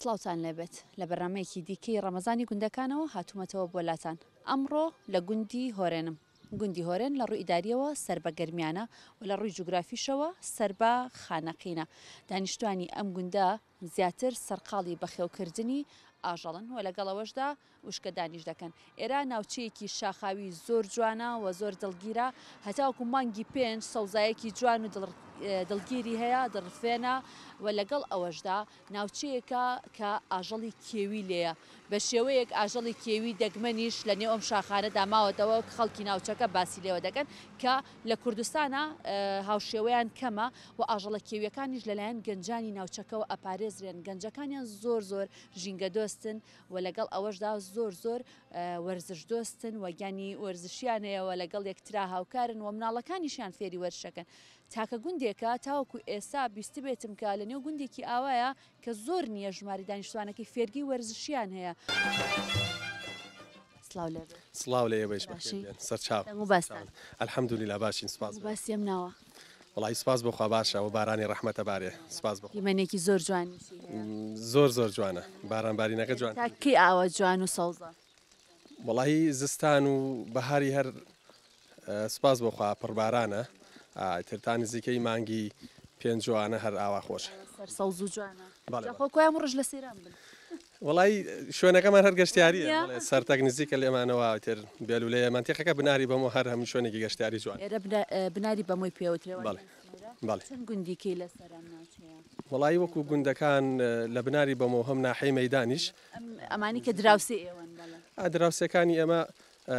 سڵاوتان لێبێت لە بەرنامەیەکی دیکەی ڕەمەزانی گوندەکانەوە هاتوومەتەوە بۆ لاتان ئەمڕۆ لە گوندی هۆرێنم گوندی هۆرێن لە ڕووی ئیداریەوە سەر بە گەرمیانە و لە ڕووی جوگرافیشەوە سەر بە خانەقینە دانیشتوانی ئەم گوندە زیاتر سەرقاڵی بەخێوکردنی ئاژەڵن و لەگەڵ ئەوەشدا وشکەدانیش دەکەن. ئێرە ناوچەیەکی شاخاوی زۆر جوانە و زۆر دڵگیرە، هەتاوەکو مانگی پێنج سەوزایەکی جوان و دڵگیری هەیە، دڵڕفێنە و لەگەڵ ئەوەشدا ناوچەیەکە کە ئاژەڵی کێوی لێیە، بە شێوەیەک ئاژەڵی کێوی دەگمەنیش لە نێو ئەم شاخانەدا ماوەتەوە وەک خەڵکی ناوچەکە باسی لێوە دەکەن کە لە کوردستانا هاوشێوەیان کەمە و ئاژەڵە کێویەکانیش لەلایەن گەنجانی ناوچەکەوە ئەپارێزرێن، گەنجەکانیان زۆر زۆر ژینگەدۆستن و لەگەڵ ئەوەشدا زۆر زۆر وەرزش دۆستن و گیانی وەرزشیان هەیە و لەگەڵ یەکترا هاوکارن و مناڵەکانیشیان فێری وەرزشەکەن. تاکە گوندێکە تاوەکو ئێستا بیستبێتم کە لەنێو گوندێکی ئاوایە کە زۆر نییە ژمارەی دانیشتوانەکەی فێرگەی وەرزشیان هەیە. سڵاو لێ بێت. سڵاو لە ئێوەیش بەخێر بێن. سەرچاو. دەنگ و باستان. الحمدللە باشین سوپاس بۆ. دەنگ و باسی ئەم ناوە. وەڵایی سوپاس بۆ خوا باشە ئەوە بارانی ڕەحمەتە بارێ سوپاس بۆ خوا. دیمەنێکی زۆر جوانیشی هەیە. زۆر زۆر جوانە باران بارینەکە جوان. تا کەی ئاوا جوان و سەوزە؟ وەڵایی زستان و بەهاری هەر سوپاس بۆ خوا پڕ بارانە ئیتر تا نزیکەی مانگی پێنجوانە هەر ئاوا خۆشە. سەر سەوز و جوانە. بەڵێ جا خۆ کۆیان ڕۆژ لە سەیران بن. وەڵایی شوێنەکەمان هەر گەشتیاریە بەڵێ سەرتەک نزیکە لێمانەوە ئیتر بێلولەیە مەنتیقەکە بناری بەمۆ هەر هەموو شوێنێکی گەشتیاری جوان. ئێرە بناری بەمۆی پێوترێ وانیە بەڵێ بەڵێ. چەند گوندی کەی لەسەر ئەم ناوچەیە؟ وەڵایی وەکو گوندەکان لە بناری بەمۆ هەم ناحیەی مەیدانیش. ئەمانی کە دراوسێی ئێوەن بەڵێ. دراوسێکانی ئێمە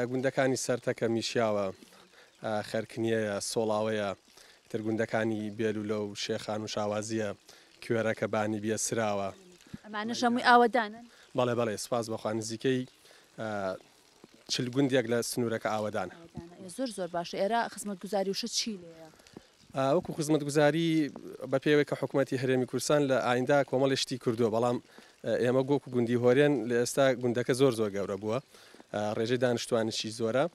گوندەکانی سەرتەکە میشیاوە خەرکنیەیە سۆڵاوەیە ئیتر گوندەکانی بێلولە و شێخان و شاوازیە کوێرەکە بانی بیە سراوە. ئەمانەش هەمووی ئاوەدانن؟ بەڵێ بەڵێ سوپاس بۆ خوا نزیکەی 40 گوندێک لە سنوورەکە ئاوەدانە. ئاوەدانە زۆر زۆر باشە. ئێرە خزمەتگوزاری و شت چی لێیە؟ وەکو خزمەتگوزاری بەپێی ئەوەی کە حکومەتی هەرێمی کوردستان لە ئایندا کۆمەڵی شتی کردووە بەڵام ئێمە گۆکو گوندی هۆرێن لە ئێستا گوندەکە زۆر زۆر گەورە بووە ڕێژەی دانیشتوانیشی زۆرە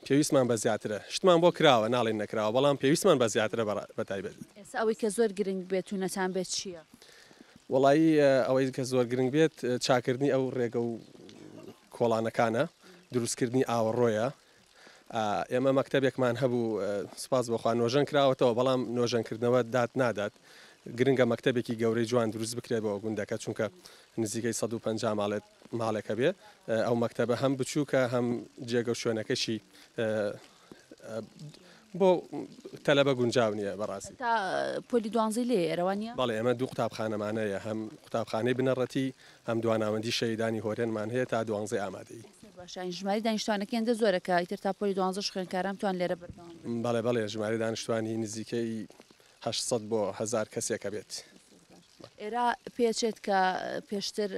پێویستمان بە زیاترە شتمان بۆ کراوە ناڵێن نەکراوە بەڵام پێویستمان بە زیاترە بە تایبەت. ئێستا ئەوەی کە زۆر گرنگ بێت و نەتان بێت چییە؟ وەڵایی ئەوەی کە زۆر گرنگ بێت چاکردنی ئەو ڕێگە و کۆڵانەکانە، دروستکردنی ئاوەڕۆیە، ئێمە مەکتەبێکمان هەبوو سوپاس بۆ خوا نۆژەن کراوەتەوە بەڵام نۆژەنکردنەوە داد نادات گرنگە مەکتەبێکی گەورەی جوان دروست بکرێت بۆ گوندەکە چونکە نزیکەی 150 ماڵێت ماڵێکە بێ ئەو مەکتەبە هەم بچووکە هەم جێگە و شوێنەکەشی بۆ تەلەبە گونجاو نییە بەڕاستی. تا پۆلی دوانزەی لێیە ئێرە وانیە؟ بەڵێ ئێمە دوو قوتابخانەمان هەیە هەم قوتابخانەی بنەڕەتی هەم دواناوەندی شەهیدانی هۆرێنمان هەیە تا دوانزەی ئامادەیی. زۆر باشە یانی ژمارەی دانیشتوانەکە هێندە زۆرە کە ئیتر تا پۆلی دوانزەش خوێندکاران بتوان لێرە بەردەوام بن. بەڵێ بەڵێ ژمارەی دانیشتوانی نزیکەی 800 بۆ 1000 کەسێک ئەبێت. ئێرە پێچێت کە پێشتر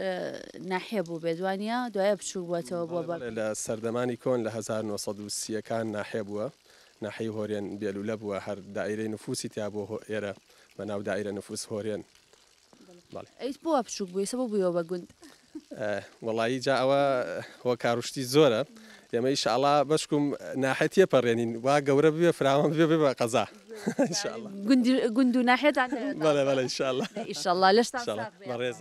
ناحیە بووبێت وانیە؟ دوایە بچووک بووەتەوە بووە بە. بەڵێ لە سەردەمانی کۆن لە 1930 ەکان ناحیە بووە، ناحیەی هۆرێن بێلولە بووە، هەر دائیرەی نفوسی تیا بووە ئێرە بە ناو دائیرە نفوس هۆرێن. بەڵێ. ئەی بۆ وا بچووک بووی ئێستا بۆ بوویەوە بە گوند؟ وەڵایی جا ئەوە هۆکارو شتی زۆرە ئێمە ئیشاڵا بەشکم ناحێ تێپەڕێنین وا گەورە ببێ فراوان ببێ بێ بە قەزا ئیشاڵا گوند و ناحێتان بەڵێ بەڵێ ئیشاڵا ئیشاڵا لەشتان ساغ بێ بەڕێز.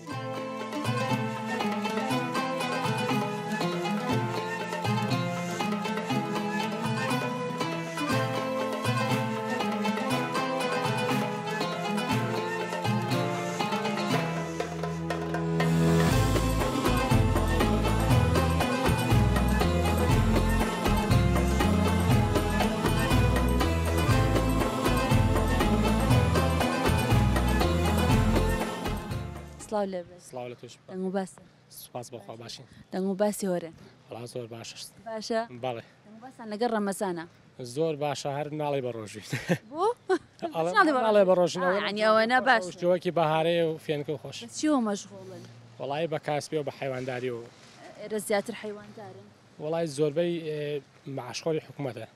سڵاو لێ بێت. سڵاو لە تۆش. دەنگ و باس. سوپاس بۆ خوا باشین. دەنگ و باسی هۆرێن. وەڵا زۆر باشە. باشە؟ بەڵێ. دەنگ و باسان لەگەڵ ڕەمەزانە. زۆر باشە هەر ناڵێ بە ڕۆژوین. بۆ؟ ناڵێ بە ڕۆژن. یانی ئەوەنە باش. جۆکی بەهارەیە و فێنکە و خۆش. بە چیەوە مەشغوڵن؟ وەڵایی بە کاسبی و بە حەیوانداری و. ئێرە زیاتر حەیواندارن؟ وەڵایی زۆربەی مەعاشخۆری حکوومەتە.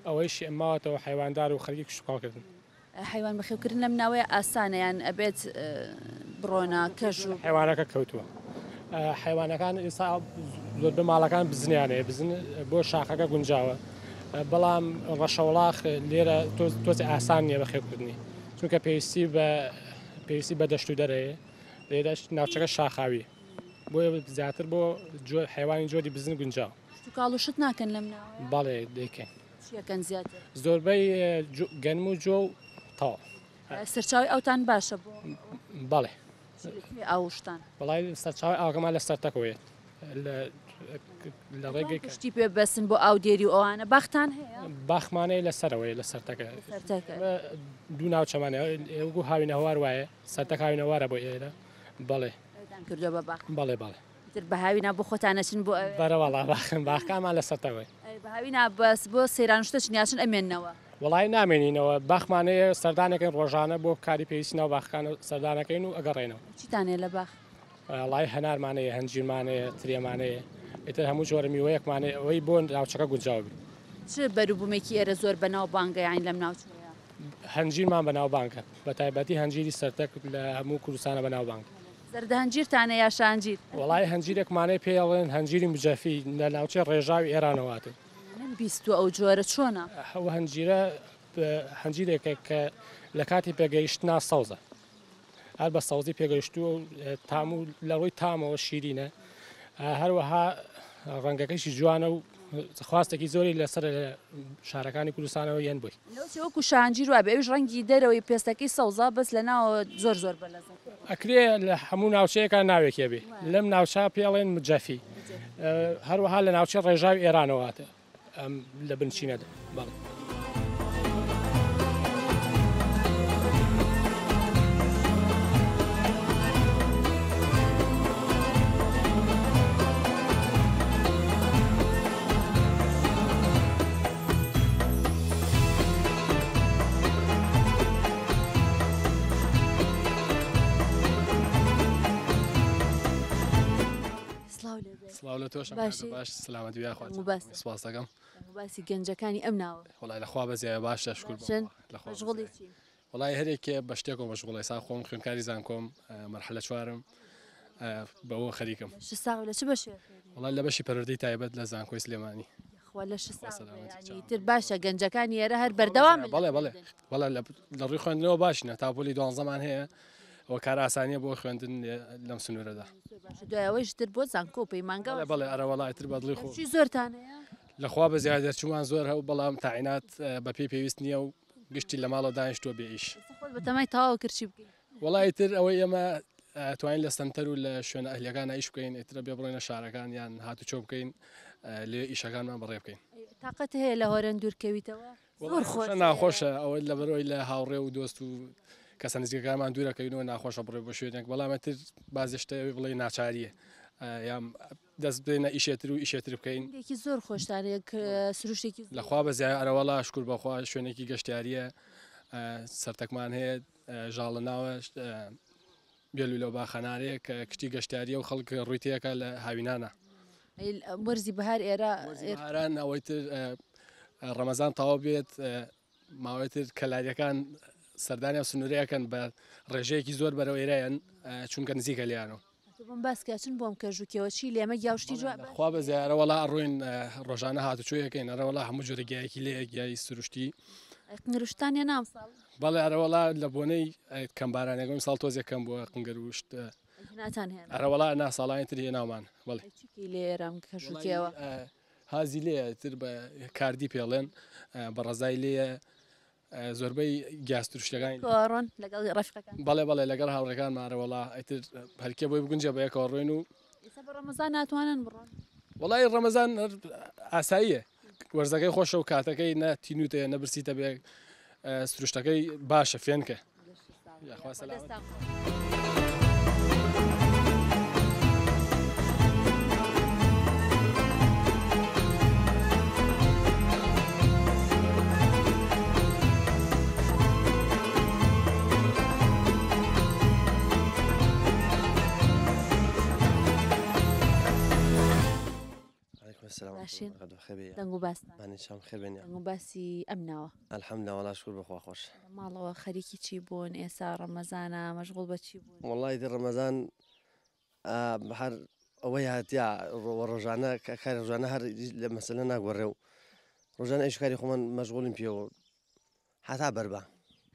ئەوەیشی ماوەتەوە حەیواندار و خەریکی کشتوکاڵکردن. حەیوان بەخێوکردن لەم ناوەیە ئاسانە یان ئەبێت بڕۆنە کەژ و. حەیوانەکە کەوتووە. حەیوانەکان ئێستا زۆربەی ماڵەکان بزنیان هەیە، بزن بۆ شاخەکە گونجاوە، بەڵام ڕەشەوڵاخ لێرە تۆزێ ئاسان نییە بەخێوکردنی، چونکە پێویستی بە پێویستی بە دەشت و دەر هەیە. لێرەش ناوچەکە شاخاویە بۆیە زیاتر بۆ حیوانی جۆری بزن گونجاو. کشتوکاڵ و شت ناکەن لەم ناوەیە؟ بەڵێ دەیکەین. چیەکەن زیاتر؟ زۆربەی گەنم و جۆ و تەواو. سەرچاوەی ئاوتان باشە بۆ؟ بەڵێ. کوێ ئاو و شتان؟ وەڵای سەرچاوەی ئاوەکەمان لە سەرتەکەوە یەت لە ڕێگەی پشتی پێ بەسن بۆ ئاودێری و ئەوانە باختان هەیە؟ باخمان هەیە لە سەرەوەیە لە سەرتەکە. سەرتەکە. دوو ناوچەمان هەیە وەکو هاوینەهوار وایە سەرتەک هاوینەوارە بۆ ئێرە بەڵێ. ئەوێتان کردووە بە باخ؟ بەڵێ بەڵێ. ئیتر بە هاوینا بۆ خۆتان ئەچن بۆ ئەوێ؟ بەرە وەڵا باخم باخەکانمان لە سەرتەکەوەیە. ئەی بە هاوینا بەس بۆ سەیران و شتە چن یا چن ئەمێننەوە؟ وەڵایی نامێنینەوە باخمان هەیە سەردانەکەین ڕۆژانە بۆ کاری پێویستی ناو باخەکان سەردانەکەین و ئەگەڕێینەوە. چیتان هەیە لە باخ؟ وەڵایی هەنارمان هەیە هەنجیرمان هەیە ترێمان هەیە ئیتر هەموو جۆرە میوەیەکمان هەیە ئەوەی بۆ ناوچەکە گونجاو بێ. چ بەروبوومێکی ئێرە زۆر بەناوبانگە یانی لەم ناوچەیە؟ هەنجیرمان بەناوبانگە بەتایبەتی هەنجیری سەرتەک لە هەموو کوردستانە بەناوبانگە. زەردە هەنجیرتانە یا شانجیر؟ وەڵایی هەنجیرێکمان هەیە پێی ئەڵێن هەنجیری مجەفی لە ناوچەی ڕێژاوی ئێرانەوە هاتووە. نەم بیستووە ئەو جۆرە چۆنە؟ ئەو هەنجیرە هەنجیرێکە کە لە کاتی پێگەیشتنا سەوزە هەر بە سەوزی پێگەیشتووە و تام و لە ڕووی تامەوە شیرینە هەروەها ڕەنگەکەشی جوانە و خواستێکی زۆری لەسەر شارەکانی کوردستانەوە یەن بۆی. لەوچێ وەکو شانجیر وابێ ئەویش ڕەنگی دەرەوەی پێستەکەی سەوزە بەس لە ناوەوە زۆر زۆر بەلەزەتە. ئەکرێ لە هەموو ناوچەیەکا ناوێک هەبێ لەم ناوچە پێ ئەڵێن مجەفی هەروەها لە ناوچەی ڕێژاوی ئێرانەوە هاتە ئەم لە بنچینەدا بەڵێ. سڵاو لە تۆش باش سلامەت یاخوا سپاس دەکەم باسی گەنجەکانی ئەم ناوە وەڵای لەخوا بەزیایە باشە شکر مەشغوڵی چی وەڵای هەرێکێ بە شتێکەوە مەشغوڵە ئێستا خۆم خوێندکاری زانکۆم مەرحەلە چوارم بەوە خەریکم. لەش ساغ لە چ بەشێ خوێنی؟ وەڵای لە بەشی پەروەردەی تایبەت لە زانکۆی سلێمانی. یاخوا لەش ساغ بێ یانی تر باشە گەنجەکانی ئێرە هەر بەردەوامن بەڵێ بەڵێ بەڵێ لە ڕووی خوێندنەوە باشینە تا پۆلی دوانزەمان هەیە و کار ئاسانیە بۆ خوێندن لەم سنوورەدا. باشە دوای ئەوەیش تر بۆ زانکۆ و پەیمانگا بەڵێ بەڵێ ئەرە وەڵا ئیتر بە دڵی خۆ. دەرچووی زۆرتان هەیە؟ لەخوا بە زیاد دەرچوومان زۆر هەبوو بەڵام تاعینات بەپێی پێویست نییە و گشتی لە ماڵەوە دانیشتووە بێ ئیش. ئێستا خۆت بەتەمای تەواو کرد چی بکەی؟ وەڵا ئیتر ئەوەی ئێمە توانین لە سەنتەر و لە شوێنە ئەهلیەکانا ئیش بکەین ئیتر ئەبێ بڕۆینە شارەکان یان هاتوچۆ بکەین لێ ئیشەکانمان بەڕێ بکەین. تاقەت هەیە لە هۆرێن دوور کەویتەوە؟ زۆر خۆشە ناخۆشە ئەوە لەبەرئەوەی لە هاوڕێ و دۆست و کەسە نزیکەکانمان دوورەکەوینەوە ناخۆشە بڕۆی بۆ شوێنێک بەڵام ئیتر بازێ شتە بڵێ ناچاریە یان دەست بدەینە ئیشێتر و ئیشێتر بکەین. گوندێکی زۆر خۆشتان هەیە سروشتێکی زۆر. لەخوا بەزیایە ئەرەوەڵا شکور بەخوا شوێنێکی گەشتیاریە سەرتەکمان هەیە ژاڵە ناوە بێلولە و باخەنارەیە کە کشتی گەشتیاریە و خەڵک ڕووی تێکە لە هاوینانە. وەرزی بەهار ئێرە بەهاران ئەوەی تر ڕەمەزان تەواو بێت ماوەی تر کەلاریەکان سەردانی ئەو سنوورە ئەکەن بە ڕێژەیەکی زۆر بەرەو ئێرەیان چونکە نزیکە لێیانەوە. تۆ بۆم باس کە چن بۆم کەژ و کێوە چی لێمە گیا و شتی جواب خوا بە زیارە وەڵا ئەڕۆین ڕۆژانە هاتوچۆیەکەین ئەرە وەڵا هەموو جۆرە گیایەکی لێ گیای سروشتی قنگرشتان هێنا ئەمساڵ؟ بەڵێ ئەرە وەڵا لە بۆنەی کەمبارانەکەم ساڵ تۆزێک کەم بووە قنگەر و شت هێناتان هێنا؟ ئەرە وەڵا نا ساڵانی تر هێناومان بەڵێ. چی کەی لێ ئێرە ئەم کەژ و کێوە؟ هازی لێیە تر بە کاردی پێڵێن بە ڕەزای لێیە زۆربەی گیاس ترشتەکانی ڕۆن لەگەڵ ڕەفیقەکان بەڵێ بەڵێ لەگەڵ هاوڕێکان مارە وەڵا ئیتر هەرکێ بۆی بگونجێ بە یەکەوە ڕۆین و ئێستا بە ڕەمەزان ناتوانن بڕۆن وەڵی ڕەمەزان ئاساییە وەرزەکەی خۆشە و کاتەکەی نە تینوتەیە نە برسیتە بێ سروشتەکەی باشە فێنکە یاخوا سەلامەت. باشین دەنگ و باستان دەنگ و باسی ئەم ناوە الحمدلله وەڵا شکر بەخوا خۆش لە ماڵەوە خەریکی چی بوون ئێسا ڕەمەزانە مەشغوڵ بە چی بوون وەڵی دی ڕەمەزان هەر ئەوەی هاتیا ڕۆژانە کاری ڕۆژانە هەر لە مەسەلە ناگۆڕێ و ڕۆژانە ئیشکاری خۆمان مەشغوڵین پێوە هەتا بەربا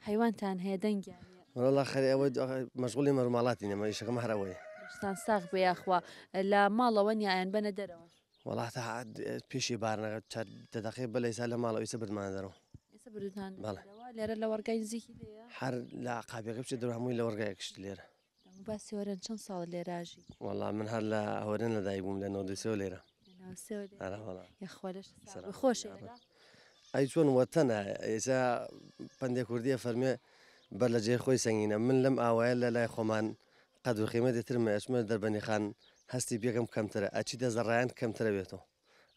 حەیوانتان هەیە دەنگیان نیە. وەڵا خەرێ ئەوە مەشغوڵی مەڕوماڵاتین ئێمە ئیشەکەم هەر ئەوەیە. لەشتان ساغ بێ یاخوا لە ماڵەوە نیە ئەیان بەنە دەرەوە؟ وەڵا تا پێشی بارنەکە چەند دە دەقەیە بەلێ ئیسا لە ماڵەوە ئیسە بردمانە دەرەوە. ئێستا بردوتان بەڵێ. دەرەوە لێرە لە وەڕگای نزیکی لێیە؟ هەر لە قاپیەکە بچێ دەرەوە هەمووی لە وەڕگایە گشت لێرە. دەنگ و باسی هۆرێن چەند ساڵە لێرە ئەژی؟ وەڵا من هەر لە هۆرێن لەدایک بووم لە 93 لێرە. لە 93 لێرە. ئەرە وەڵا. یاخوا لەشت ساغ بێ سەلام. خۆشە ئێرە؟ ئەی چۆن وەتەنە ئێستا پەندێ کوردیە فەرمێ بەر لە جێی خۆی سەنگینە من لەم ئاوایە لە لای خۆمان قەدر و قیمەتی ترمە ئەچمە دەربەندیخان هەستی پێکەم کەمترە ئەچیتە زەڕایەن کەمترە بێتەوە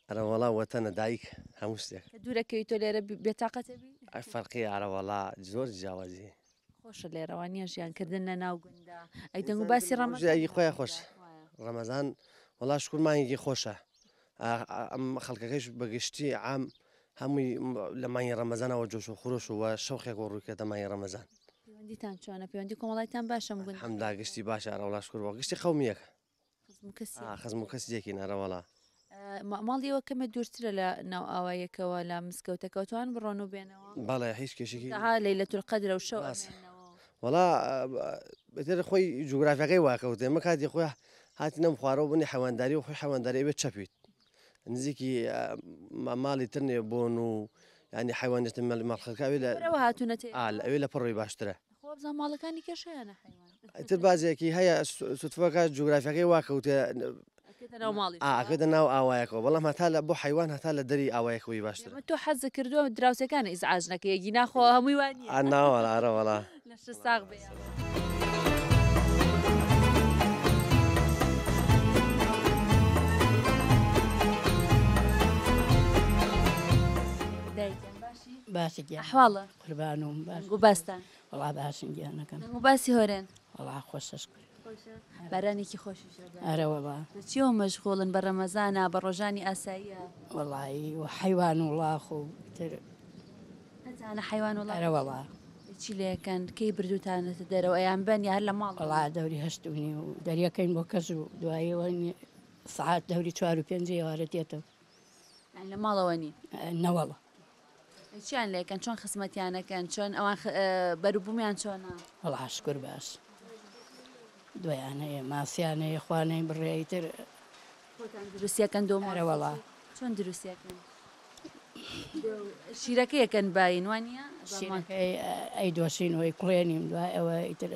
ئەرە وەڵا وەتەنە دایک هەموو شتێک. کە دوورەکەویتەوە لێرە بێتاقەتە بی؟ ئەی فەرقی ئەرە وەڵا زۆر جیاوازی. خۆشە لێرە وانیە ژیان کردن لە ناو گوندا ئەی دەنگ و باسی ڕەمەزان ژیانی خۆیان خۆش ڕەمەزان وەڵا شکور مانگێکی خۆشە ئەم خەڵکەکەش بەگشتی عام هەمووی لە مانگی ڕەمەزانەوە جۆش و خرۆش و شەوقێک و ڕووکێتە مانگی ڕەمەزان. پەیوەندیتان چۆنە پەیوەندی کۆمەڵایتان باشە ئەم گوندە؟ الحمدلله گشتی باشە ئەرەوەڵا شکور بۆ گشتی قەومیەکە. خزم و کەسی خزم و کەسی یەکین ئەرەوەڵا. ماڵی ئێوە کەمێ دوورترە لە ناو ئاواییەکەوە لە مزگەوتەکەوە توان بڕۆن و بێنەوە؟ بەڵێ هیچ کێشێکی ها لەیلەت القەدرە و شەو ئەمێننەوە. وەڵا ئیتر خۆی جوگرافیاکەی وا کەوتێ ئێمە کاتی خۆی هاتینەم خوارەوە بوونی حەیوانداری و خۆی حەیوانداری ئەوێ چەپیت نزیکی ماڵی تر نێ بۆن و ینی حیوانێتە ماڵ خەڵکە ئەوێ لە پەرەوە هاتوونەتێ ئا لە ئەوێ لە پەڕۆی باشترە. خۆ بزان ماڵەکانی کێش هەیانە حەیوان. ئیتر بازێکی هەیە سوتفەکە جوگرافیاکەی وا کەوتێ ئەکەوێتە ناو ماڵی ئا ئەکەوێتە ناو ئاوایەکەوە بەڵام هەتا لە بۆ حەیوان هەتا لە دەری ئاوایەکەوەی باشترە. تۆ حەزت کردووە دراوسێکان ئیزعاج نەکەی ئەگینا خۆ هەمووی وا نییە. ئا ناوەڵا ئەرەوەڵا. لەشت ساغ بێ. دایکم باشی؟ باشی گیان. ئەحواڵە؟ قوربانوم باش. دەنگ و باستان؟ وەڵا باشن گیانەکەم. دەنگ و باسی هۆرێن؟ وەڵا خۆشە شکر. خۆشە؟ بارانێکی خۆشیش ئەبا. ئەرە وەڵا. بە چیەوە مەشغوڵن بە ڕەمەزانە بە ڕۆژانی ئاساییە؟ وەڵایی و حەیوان و وڵاخ و تر. هەتانە حەیوان وڵاخ؟ ئەرە وەڵا. چی لێکەن کەی بردووتانەتە دەرەوە ئەیان بەن یا هەر لە ماڵەوە؟ وەڵا دەوری هەشت و نیو دەریەکەین بۆ کەس و دوایەوە سەعات دەوری چوار و پێنج ئێوارە دێتەوە. یانی لە ماڵەوە نین؟ نەوەڵا. چیان لێکەن چۆن خزمەتیانەکەن چۆن ئەوان بەروبوومیان چۆنە؟ وەڵا شکر باش دویان هەیە ماسیان هەیە خوانەی بڕێ ئیتر. خۆتان دروستیەکەن دۆ ئەرە وەڵا. چۆن دروستیەکەن؟ شیرەکەی ئەکەن باین وانیە؟ شیرەکەی ئەیدۆشین و ئەیکوڵێنین دوای ئەوە ئیتر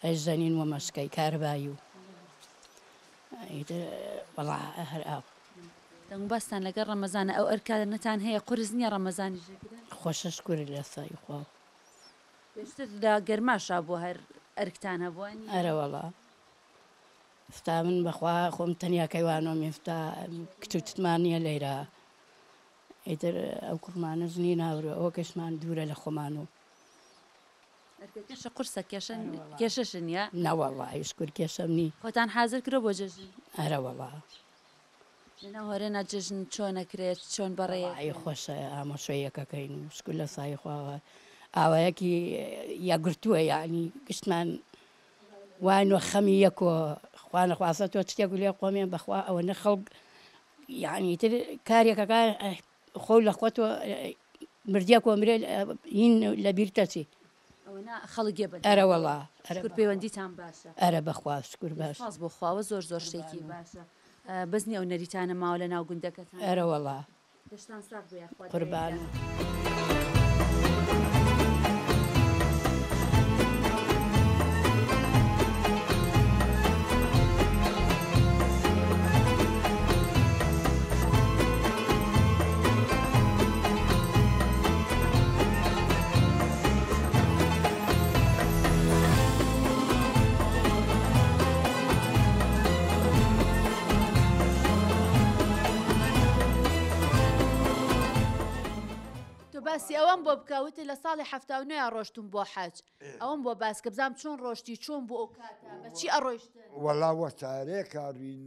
ئەیژەنین وە مەشکەی کارەبایی و ئیتر وەڵا هەر ئاو. دەنگ و باستان لەگەڵ ڕەمەزانە ئەو ئەرکانەتان هەیە قورس نییە ڕەمەزانیش لەگرن؟ خۆشە شکور لە سای خوا. پێشتر لە گەرماشا بووە هەر ئەرکتان هەبووە نییە؟ ئەرە وەڵا ئێستا من بەخوا خۆم تەنیا کەیوانۆم ئێستا کچ و چتمان نییە لەیرە ئیتر ئەو کوڕمانەش نین هاورێ ئەوە کەشمان دوورە لە خۆمان و ئەرکەکەشە قورسە کێشە کێشەش نییە؟ نەوەڵا شکور کێشەم نی. خۆتان حازر کردوە بۆ جەژن؟ ئەرەوەڵا. لەناو هۆرێنا جەژن چۆن ئەکرێت چۆن بەڕێ وەڵایی خۆشە ئامۆشۆیەکەکەین و شکر لە سای خواوە ئاوایەکی یەکگرتووە یعنی گشتمان واین و خەمی یەکۆ خوا نەخواستە تۆ شتێک لێ قۆمێن بەخوا ئەوەنە خەڵک یعنی تر کارێکەکە خۆ لە خۆتۆ مردیە کۆ مرێ هین لە بیرتە چی ئەوەنە خەڵک گێ بە ئەرە وەڵا ئەرە شکر پەیوەندیتان باشە ئەرە بەخوا شکر باش سپاس بۆ خواوە زۆر زۆر شتێکی باشە بەس نیە ئەو نەریتانە ماوە لە ناو گوندەکەتان ئەرە وەڵا لەشتان ساغ بێ یاخوا قوربان. تۆ باسی ئەوەم بۆ بکە وتت لە ساڵی 79 ڕۆشتم بۆ حەج ئەوەم بۆ باس کە بزانم چۆن ڕۆشتی چۆن بوو ئەو کاتە بە چی ئەڕۆیشتن؟ وەڵا وەسارێکا ڕوین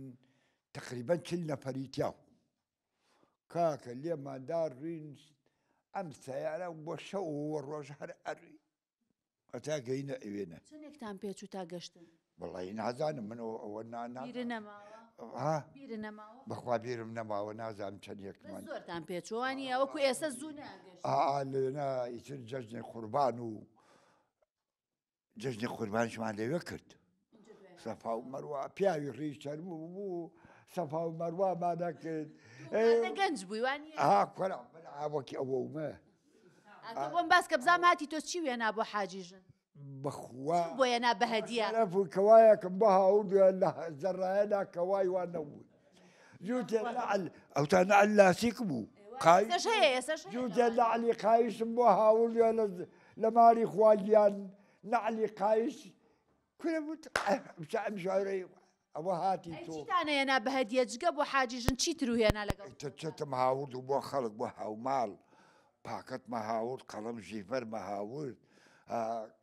تەقریبەن 40 نەفەری تیا بوو کاکە لێمان دا ڕوین ئەم سەیارە بۆ شەو و ڕۆژ هەر ئەڕوی هەتا گەینە ئەوێنە. چەندێکتان پێچوو تا گەشتن؟ وەڵی نازانم من ئەوە نا نا بیرت نەماوە؟ ها؟ بیرت نەماوە؟ بەخوا بیرم نەماوە نازانم چەند یەکمان. بەس زۆرتان پێچووە وانییە وەکو ئێستا زوو ناگەشتن. ئا لەوێنە ئیتر جەژنی قوربان و. جەژنی قوربانیشمان لەوێ کرد. سەفا و مەروە پیاوی ڕیش چەرموو بوو سەفا و مەروامان ئەکرد. گەنج بووی وان نییە؟ ئا کورە من ئاوەکی ئەوەومە. ئەتۆ بۆم باس کە بزانم هاتی تۆ چی وێنا بۆ حاجی ژن؟ بەخوا بۆ یەنا بە هەدیە؟ شەرەف و کەوایەکم بۆ هاوردووە لە زەڕایەدا کەوای وا نەبوو. جووتێ نەعل ئەوتا نەعل لاسیک بوو. قای ئێستاش هەیە ئێستاش هەیە جووتێ نەعلی قایشم بۆ هاوردووە لە لە ماڵی خوا گیان نەعلی قایش کورە وت ئەم شارەی ئەوە هاتی ئەی تۆ چیتان هێنا بە هەدیە جگە بۆ حاجی ژن چی ترو هێنا لەگەڵ ئیتر چتم هاورد و بۆ خەڵک بۆ هاوماڵ پاکەتمە هاورد قەڵەم ژیفەرمە هاورد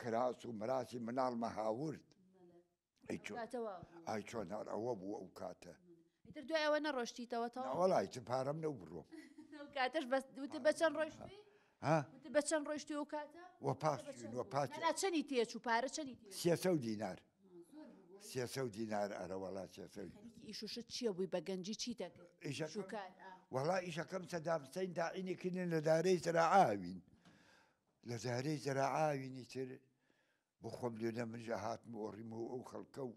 کراس و مراسی مناڵمە هاورد ئەی چۆن کاتەوە ئای چۆن هەر ئەوە بوو ئەو کاتە ئیتر دوای ئەوە نەڕۆشتیتەوە تەواو وەڵا ئیتر پارەم نەو بڕۆم ئەو کاتەش بەس وتت بە چەند ڕۆیشتووی ها وتت بە چەند ڕۆیشتووی ئەو کاتە وە پاس چوین وە پاس نا چەنی تێچوو پارە چەنی تێچوو سێسە و دینار سێسە و دینار ئەرە وەڵا سێسە و خەریکی ئیش و شت چییە بووی بە گەنجی چی دەکرد ئیشەکەم شوکار ئا. وەڵا ئیشەکەم سەدام حسین تاعینی کردن لە دارەی زراعاوین لە دارەی زراعاوینی تر بۆ خۆم لێنە منیش ئەهاتم و ئۆڕیم و ئەو خەڵکە و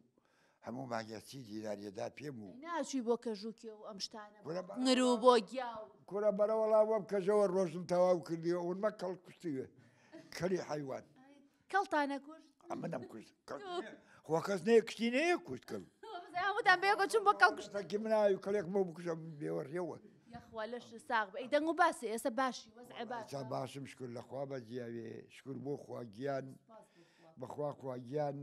هەموو مانگە سی دینار یەدا پێم و ئەی ناچووی بۆ کەژوکێ و ئەم شتانە بۆ کورە بەرە نگر و بۆ گیا و کورە بەرە وەڵا وەم کەژەوە ڕۆژم تەواو کردیوە ئەونمە کەڵ کوشتوێ کەلی حەیوان کەڵتانە کوشت ئەمنم کوشت خۆ کەس نەیە کوشتی نەیە کوشت کەڵ هەمووتان بەیەکەوە چوون بۆ کەڵ کوشتن سەگی مناوی کەڵێک بۆ بکوژم بێوەڕیەوە یاخوا لەش ساغ بێ ئەی دەنگ و باسێ ئێستا باشی وەزعێ باشە ئێستا باشم شکر لە خوا بەجیاوێ شکر بۆ خوا گیان بەخوا خوا گیان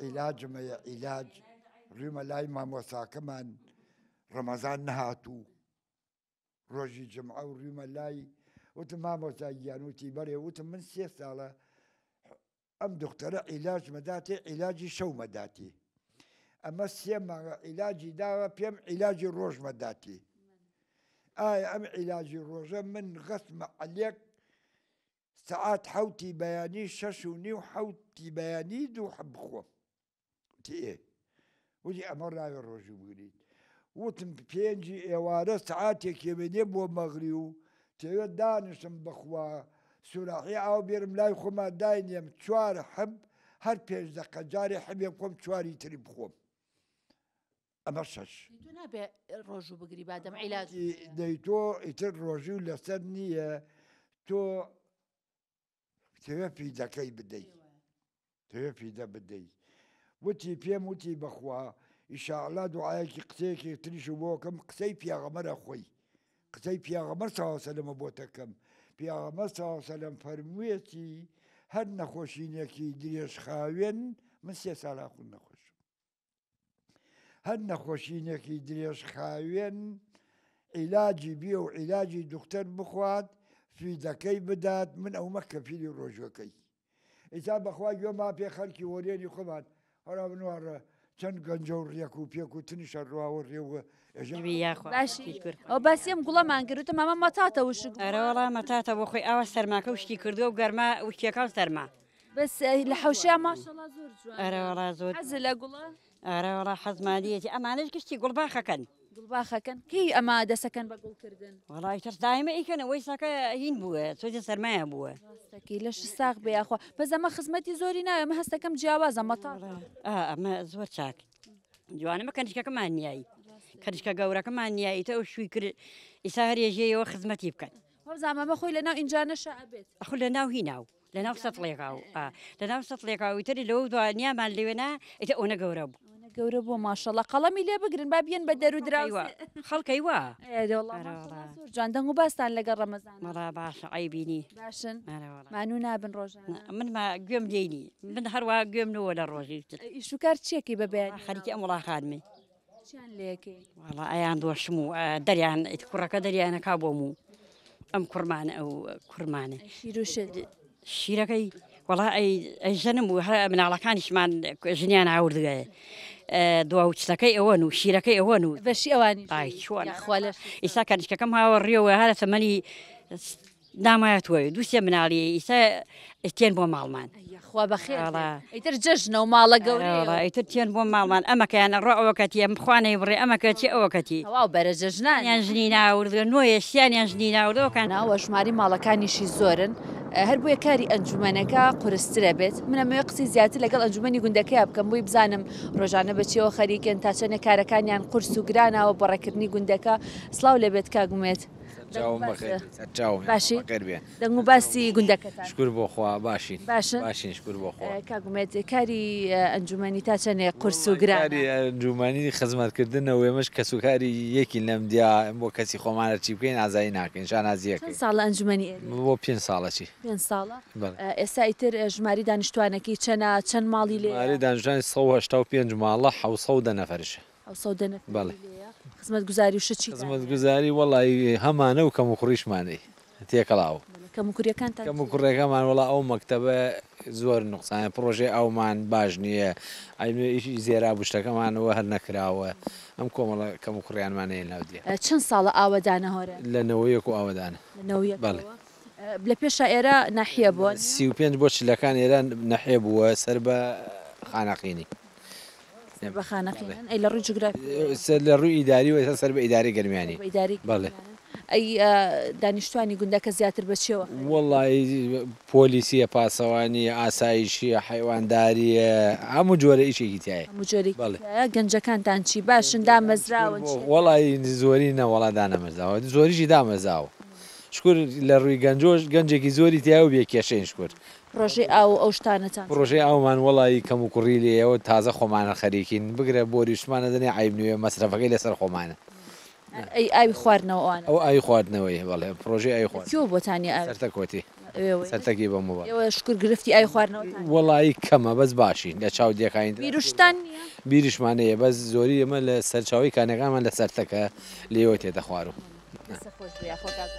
عیلاجم هەیە عیلاج ڕوومە لای مامۆساکەمان ڕەمەزان نەهاتوو ڕۆژی جمعە و ڕوومە لای وتم مامۆستا گیان وتی بەڵێ وتم من سێ ساڵە ئەم دختەرە عیلاج مەداتێ عیلاجی شەو مەداتێ ئەمە سێ مانگە عیلاجی داوە پێم عیلاجی ڕۆژ مەداتێ ئایا ئەم عیلاجی ڕۆژە من غەسمە عەلێک سەعات حەوتی بەیانی شەش و نیو حەوتی بەیانی دوو حەب بخۆم وتی ئێ وتی ئەمە ڕاوێ ڕۆژوو بگریت وتم پێنجی ئێوارە سەعاتێک ێمێنێ بۆ مەغری و تەوێت دانیشم بەخوا سوراحی ئاو بێرم لای خۆما داینێم چوار حەب هەر پێنج دەقە جارێ حەبێ بخۆم چواری تری بخۆم ئەمە شەش. تۆ نابێ ڕۆژوو بگری بادەم عیلاج دەی تۆ ئیتر ڕۆژوو لەسەر نییە تۆ تەوێ فیدەکەی بدەی تەوێ فیدە بدەی وتی پێم وتی بەخوا ئیشاءاللە دوعایەکی قسەیەکی تریش بۆکەم قسەی پیاغەمەرە خۆی قسەی پیاغەمەر ساوسەلەمە بۆتەکەم پیاغەمەر ساوسەلەم فەرموویەتی هەر نەخۆشینێکی درێژخاوێن من سێ ساڵا خون نەخۆشم هەر نەخۆشینێکی درێژخاوێن عیلاجی بیە و عیلاجی دختەر بخوات فیدەکەی بدات من ئەومە کەفیلی ڕۆژەکەی ئیتا بەخوا گوێما پێ خەلکی وەرێنی خۆمان هەرا بنوارە چەند گەنجە و ڕێک و پێک و تنیشە ڕواوە ڕێوە باشی ئەو باسی ئەم گوڵەمان کرد وتم ئەمە مەتاتە وشک بووە. ئەرە وەڵا مەتاتە بۆ خۆی ئاوا سەرماکە وشکی کردووە و گەرما وشکیەکە و سەرما. بەس لە حەوشەیا ماشەڵا زۆر جوانە. ئەرە وەڵا زۆر. حەزت لە گوڵە؟ ئەرە وەڵا حەزمان لێیەتی ئەمانەش گشتی گوڵباخەکەن. گوڵباخەکەن کەی ئەمە دەسەکەن بە گوڵ کردن؟ وەڵا ئیتر دایمە ئیکەن ئەوەی ساکە هین بووە سۆزی سەرمایە بووە. ڕاستەکەی لەشت ساغ بێ یاخوا بەس ئەمە خزمەتی زۆری ناوێ ئەمە هەستەکەم جیاوازە مەتاڵە. ئا ئەمە زۆر چاک جوانە مە کەنیشکەکەمان نیایی کەنیشکە گەورەکەمان نیایی تە ئەو شووی کرد ئیسا هەرێژەیەوە خزمەتی بکەن. وابزانم ئەمە خۆی لەناو ئینجانەشا ئەبێت. ئەخۆ لەناو هیناو لەناو سەتڵێکا و ئا لەناو سەتڵێکا و ئیتر لەوە دوا نیامان لەوێ نا ئیتر ئەوەنە گەورە بوو. ئەوەنە گەورە بووە ماشەڵا قەڵەمی لێ بگرن با بیەن بە دەر و دراوسێ. خەڵکەی وا. ئێ وەڵا ماشەڵا زۆر جوان دەنگ و باستان لەگەڵ ڕەمەزان. وەڵا باشە عەیبی نی. باشن ئەرێ وەڵا. مانوو نابن ڕۆژانە؟ من ما گوێم لێی نی من هەروا گوێم نەوە لە ڕۆژی تر. ئیش و کار چیەکەی بە بەیانی؟ خەریکی ئەم وڵاخانمی. چیان لێکەی؟ وەڵا ئەیان دۆشم و دەریان کوڕەکە دەریانەکا بۆم و ئەم کوڕمانە ئەو کوڕمانە. شیر و شت. شیرەکەی وەڵا ئەی ژەنم و هە مناڵەکانیشمان ژنیان هاوردگە دوا و چتەکەی ئەوەن و شیرەکەی ئەوەن و بەشی ئەوانی ئای چۆن یاخوا لەش ئیسا کەنیشکەکەم هاوە ڕێوە هەرە تەمەنی نامایە توێ دوو سێ مناڵی ئیسا تێن بۆ ماڵمان. یاخوا بەخێر بێن. ئیتر جەژنە و ماڵە گەورەیە و. ئیتر تێن بۆ ماڵمان ئەمەکەیان ئەڕۆ ئەوەکەتی ئەم خوانەی بڕێ ئەمەکەتی ئەوەکەتی. تەواو بەرە جەژنانە. یان ژنی ناوردوە نۆیە سیانیان ژنی ناوردوە کان. وە ژمارەی ماڵەکانیشی زۆرن. هەر بۆیە کاری ئەنجومەنەکە قورسترە بێت. من ئەمەوێ قسەی زیاتر لەگەڵ ئەنجومەنی گوندەکەیا بکەم بۆی بزانم ڕۆژانە بە چیەوە خەریکن، تا چەندێک کارەکانیان قورس و گرانە بۆ ڕێکردنی گوندەکە. سڵاو لێبێت کاک ئومێد. سەرچاوم بەخێر بێ. سەرچاوم باشی؟ بەخێر بێ. دەنگ و باسی گوندەکەتان؟ شکور بۆ خوا باشین. باشن؟ باشین شکور بۆ خوا. کاک ئومێد کاری ئەنجومەنی تا چەندێک قورس و گرانە؟ کاری ئەنجومەنی خزمەتکردنە و ئێمەش کەسوکاری یەکین لەم دیا بۆ کەسی خۆمان هەرچی بکەین ئازایی ناکەین شانازی چەند ساڵە ئەنجومەنی ئێرەی؟ بۆ پێنج ساڵە چی. پێنج ساڵە؟ بەڵێ. ئێستا ئیتر ژماری دانیشتوانەکەی چەنە؟ چەند ماڵی لێیە؟ ژمارەی دانیشتوانی 185 ماڵە، 710 نەفەرشە. 710 نەفەری بەڵێ. لێیە. خزمەتگوزاری و شت چیتان هەیە؟ خزمەتگوزاری وەڵایی هەمانە و کەموکوڕیشمانەی تێکەڵاو. بەڵێ. کەموکوریەکانتان چیە؟ کەموکوڕیەکەمان وەڵا ئەو مەکتەبە زۆر نوقسانە، پڕۆژەی ئاومان باش نییە، ئیشی زێراب و شتەکەمان وە هەر نەکراوە، ئەم کۆمەڵە کەموکوڕیانمان هەیە لەناو دێ. چەند ساڵە ئاوەدانە هۆرێن؟ لە نەوەیەک و ئاوەدانە. لە نەوەیەکەوە؟ بەڵێ. لە پێشا ئێرە ناحیە بووە؟ 35 بۆ چلەکان ئێرە ناحیە بووە سەر بە خانەقینی. سەر بە خانەقینن؟ ئەی لە ڕووی جوگرافی؟ لە ڕووی ئیداری و ئێستا سەر بە ئیدارەی گەرمیانی. سەر بە ئیدارەی بەڵێ. گەرمیانن. ئەی دانیشتوانی گوندەکە زیاتر بە چیەوە خەریکن؟ وەڵایی پۆلیسیە، پاسەوانیە، ئاسایشیە، حەیوانداریە، هەموو جۆرە ئیشێکی تیایە. هەموو جۆرێکی بەڵێ. تیایە. گەنجەکانتان چی باشن دامەزراون چی؟ وەڵایی زۆری نە وەڵا دانەمەزراوە، زۆریشی دامەزراوە. شکور لە ڕووی گەنجۆش گەنجێکی زۆری تیایە و بێ کێشەین شکور. پڕۆژەی ئاو و ئەو شتانەتان چۆنە؟ پڕۆژەی ئاومان وەڵایی کەم و کوڕی لێیە و تازە خۆمانە خەریکین، بگرە بۆریشمان ئەدەنێ عەیب نوێ مەسرەفەکەی لەسەر خۆمانە. ئەی ئاوی خواردنەوە ئەوانە؟ ئەوە ئاوی خواردنەوەیە بەڵێ پڕۆژەی ئاوی خواردنەوە. کوێوە بۆتان نیە ئاوی؟ سەرتەک وەتی. ئەوێوەیە؟ سەرتەکی بۆ مۆبایل. ئێوە شکور گرفتی ئاوی خواردنەوەتان نیە؟ وەڵایی کەمە بەس باشین لە چاو دێکانی ترا. بیروشتان نیە؟ بیریشمان هەیە بەس زۆری ئێمە لە سەرچاوەی کانیەکانمان لە سەرتەکە لێوە تێتە خواروو. دەستت خۆش بێ یاخوا کاک.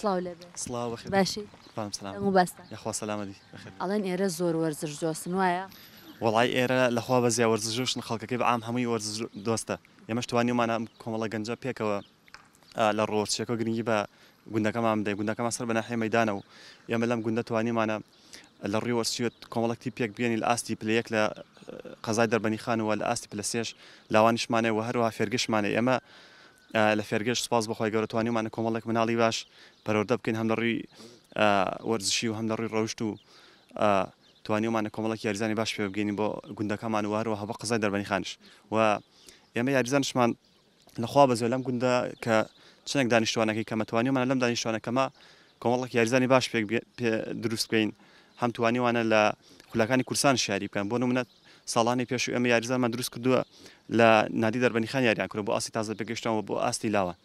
سڵاو لێبێ. سڵاو بەخێر باشی؟ بام سلام. دەنگ و باستان. یاخوا سەلامەتی بەخێر. ئەڵێن ئێرە زۆر وەرزش دۆستن وایە؟ وەڵای ئێرە لەخوا بەزیا وەرزشۆشن خەڵکەکەی بە عام هەمووی وەرزش دۆستە ئێمەش توانیومانە ئەم کۆمەڵە گەنجە پێکەوە لە ڕۆچیەکە گرنگی بە گوندەکەمان بدەین گوندەکەمان سەر بە ناحیە مەیدانە و ئێمە لەم گوندە توانیمانە لە ڕووی وەرزشیوە کۆمەڵێک تیپ پێک بێنین لە ئاستی پلە یەک لە قەزای دەربەنیخان و لە ئاستی پلە سێش لاوانیشمانەیە و هەروەها فێرگەشمانەیە ئێمە لە فێرگەش سوپاس بۆ خوای گەورە توانیومانە کۆمەڵێک مناڵی باش پەروەردە بکەین هەم لە ڕووی وەرزشی و هەم لە ڕووی ڕەوشت و توانیومانە کۆمەڵێک یاریزانی باش پێ بگەینین بۆ گوندەکەمان و هەروەها بۆ قەزای دەربەنیخانیش و ئێمە یاریزانشمان لەخوا بەزێ لەم گوندە کە چەندێک دانیشتوانەکەی کەمە توانیومانە لەم دانیشتوانە کەمە کۆمەڵێک یاریزانی باش پێک پێ دروست بکەین هەم توانیوانە لە خولەکانی کوردستان شاری بکەن بۆ نمونە ساڵانی پێشوو ئێمە یاریزانمان دروست کردووە لە نادی دەربەنیخان یاریان کردووە بۆ ئاستی تازە پێگەیشتوان و بۆ ئاستی لاوان.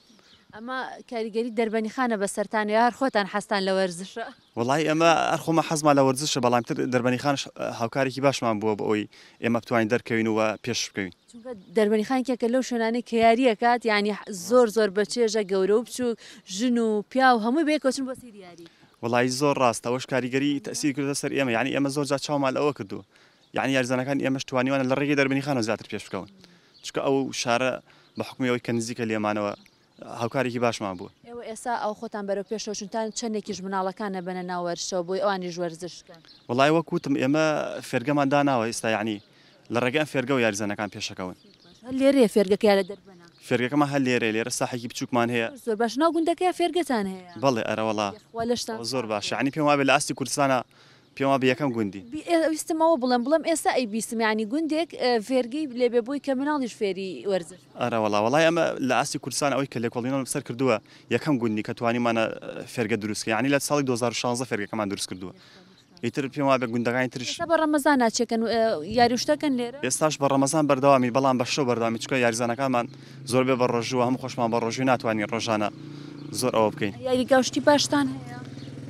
ئەمە کاریگەری دەربەنیخانە بەسەرتان یا هەر خۆتان حەزتان لە وەرزشە؟ وەڵایی ئێمە هەر خۆمان حەزمان لە وەرزشە بەڵام تر دەربەنیخانش هاوکارێکی باشمان بووە بۆ ئەوەی ئێمە بتوانین دەرکەوین و پێش بکەوین. چونکە دەربەنیخان یەکێکە لەو شوێنانەی کە یاری ئەکات یانی زۆر زۆر بەچێژە گەورە و بچووک ژن و پیاو هەمووی بەیەکەوە چن بۆ سەیری یاری. وەڵایی زۆر ڕاستە ئەوەش کاریگەری تەئسیری کردۆتە سەر ئێمە یانی ئێمە زۆر جار چاومان لەوە کردووە یەعنی یاریزانەکانی ئێمەش توانیوانە لە ڕێگەی دەربەنیخانەوە زیاتر پێش بکەون چونکە ئەو شارە بە حوکمی ئەوەی کە نزیکە لێمانەوە هاوکارێکی باشمان بووە. ئێوە ئێستا ئەو خۆتان بەرەو پێشەوە چونتان چەندێکیش مناڵەکان نەبەنە ناو وەرزشەوە بۆی ئەوانیش وەرزش بکەن؟ وەڵای وەک وتم ئێمە فێرگەمان داناوە ئێستا یەعنی لە ڕێگەی ئەم فێرگەوە یاریزانەکان پێشەکەون. هەر لێرەیە فێرگەکە یا لە دەربەنە؟ فێرگەکەمان هەر لێرەیە، لێرە ساحێکی بچووکمان هەیە. زۆر باش، ناو گوندەکەیا فێرگەتان هەیە؟ بەڵێ ئەرەوەڵا. یەخوا لەشتان ساغ زۆر باشە، یانی پێم وابێ لە ئاستی کوردستانا پێم وابێ یەکەم گوندین. ویستم ئەوە بڵێم، بڵێم ئێستا ئەیبیستم یانی گوندێک فێرگەی لێبێ بۆی کە مناڵیش فێری وەرزش بن. ئەرەوەڵا، وەڵای ئەمە لە ئاستی کوردستان ئەوەی کە لێکۆڵینەوەم لەسەر کردووە یەکەم گوندین کە توانیومانە فێرگە دروست کەین، یانی لە ساڵی 2016 فێرگەکەمان دروست کردووە. ئیتر پێم وابێ گوندەکانی تریش. ئێستا بە ڕەمەزان ناچێکەن یاری و شتەکەن لێرە؟ ئێستاش بە ڕەمەزان بەردەوامین بەڵام بە شەو بەردەوامین چونکە یاریزانەکانمان زۆربەی بە ڕۆژووە هەموو خۆشمان بە ڕۆژووی ناتوانین ڕۆژانە زۆر ئەوە بکەین. یاریگا و شتی باشتان هەیە؟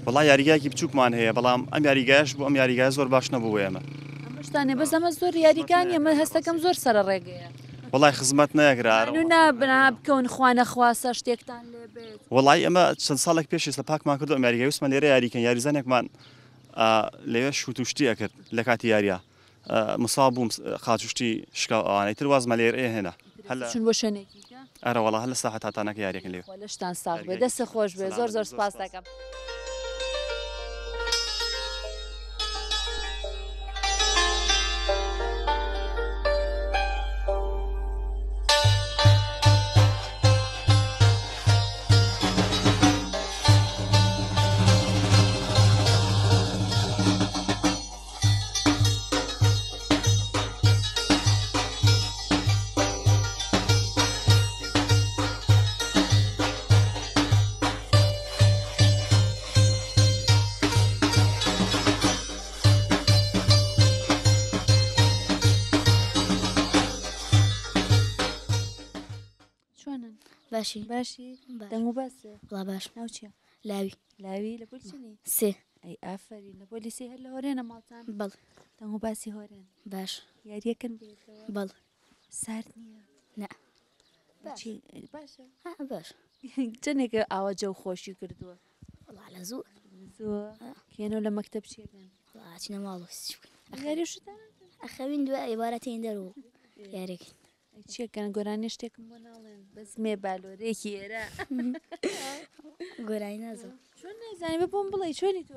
وەڵا یاریگایەکی بچووکمان هەیە بەڵام ئەم یاریگایەش بوو ئەم یاریگایە زۆر باش نەبوو بۆ ئێمە. ئەمەشتان هەیە بەس ئەمە زۆر یاریگا نییە من هەستەکەم زۆر سەرە ڕێگەیە. وەڵای خزمەت نەکرا. مانوو نا بکەون خوا نەخواستە شتێکتان لێ بێت. وەڵایی ئێمە چەند ساڵێک پێش ئێستا پاکمان کردو ئەم یاریگای ویستمان لێرە یاری کەین یاریزانێکمان لەوێ شوت و شتی ئەکرد لە کاتی یاریە مصاب بووم قاچ و شتی شکا و ئەوانەی تر وازمان لێرە هێنا هەر لە چون بۆ شوێنێکی کە ئەرە وەڵا هەر لە ساحە تاتانەکە یاریەکەن لێ. خوا لەشتان ساغ بێ دەست خۆش بێ زۆر زۆر سپاس دەکەم. چۆنن؟ باشی باشی دەنگ و باسێ وڵا باش ناو چیە؟ لاوی لاوی لە پۆلی چەنی؟ سێ ئەی ئافەرین لە پۆلی سێ هەر لە هۆرێنە ماڵتان؟ بەڵێ دەنگ و باسی هۆرێن باش یاریەکەن بەیەکەوە؟ بەڵێ سارد نییە؟ نا باشی باشە ها باش چەندێکە ئاوا جەو خۆشی کردووە؟ وەڵا لە زوو زووە کێنەوە لە مەکتەب چیەکەن؟ وەڵا ئەچینە ماڵ و چی بکەین؟ یاری و شتان ئەخەوین دوای ئێوارە تێین دەر و یاریەکەین ئەی چیەکەن گۆرانی شتێکم بۆ ناڵێن بەس مێ بالۆرێکی ئێرە گۆرانی نازم چۆن نازانی بە بۆم بڵێ چۆنی تۆ